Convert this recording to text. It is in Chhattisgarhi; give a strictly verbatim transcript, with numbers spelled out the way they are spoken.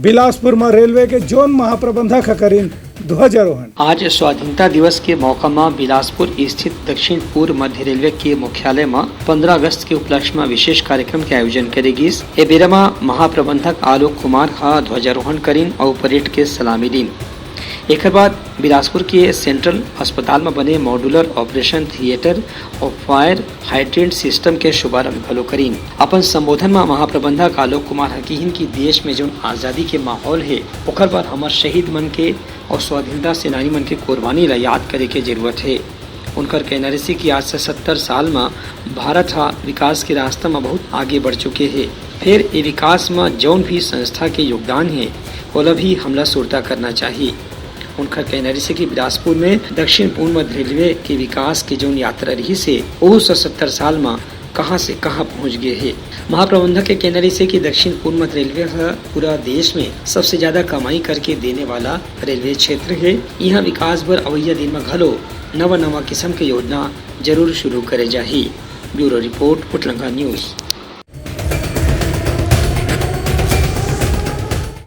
बिलासपुर म रेलवे के जोन महाप्रबंधक ह करिन ध्वजारोहण। आज स्वाधीनता दिवस के मौका म बिलासपुर स्थित दक्षिण पूर्व मध्य रेलवे के मुख्यालय म पंद्रह अगस्त के उपलक्ष्य म विशेष कार्यक्रम के आयोजन करे गिस। ए बेरा म महाप्रबंधक आलोक कुमार ह ध्वजारोहण करिन अउ परेड के सलामी दीन। एकर बाद बिलासपुर के सेंट्रल अस्पताल म बने मॉड्यूलर ऑपरेशन थिएटर अउ फायर हाइड्रेंट सिस्टम के शुभारंभ घलो करिन। अपन संबोधन म महाप्रबंधक आलोक कुमार ह किहिन कि देश में जोन आजादी के माहौल हे, ओकर बर हमर शहीद मन के अउ स्वाधीनता सेनानी मन के कुर्बानी ला याद करे के जरूरत हे। उनकर कहना रहिसे कि आज से सत्तर साल म भारत ह विकास के रास्ता म बहुत आगे बढ़ चुके हे। फेर ए विकास म जौन भी संस्था के योगदान हे, ओला भी हमला सुरता करना चाही। उनकर कहना रहिसे कि बिलासपुर में दक्षिण पूर्व मध्य रेलवे के विकास के जौन यात्रा रहिस हे, ओहू सौ सत्तर साल म कहां से कहां पहुंच गे हे। महाप्रबंधक के कहना रहिसे कि दक्षिण पूर्व मध्य रेलवे ह पूरा देश में सबसे ज्यादा कमाई करके देने वाला रेलवे क्षेत्र हे। इहां विकास बर अवइया दिन म घलो नवा नवा किसम के योजना जरूर शुरू करे जाही। ब्यूरो रिपोर्ट, उठलंगा न्यूज।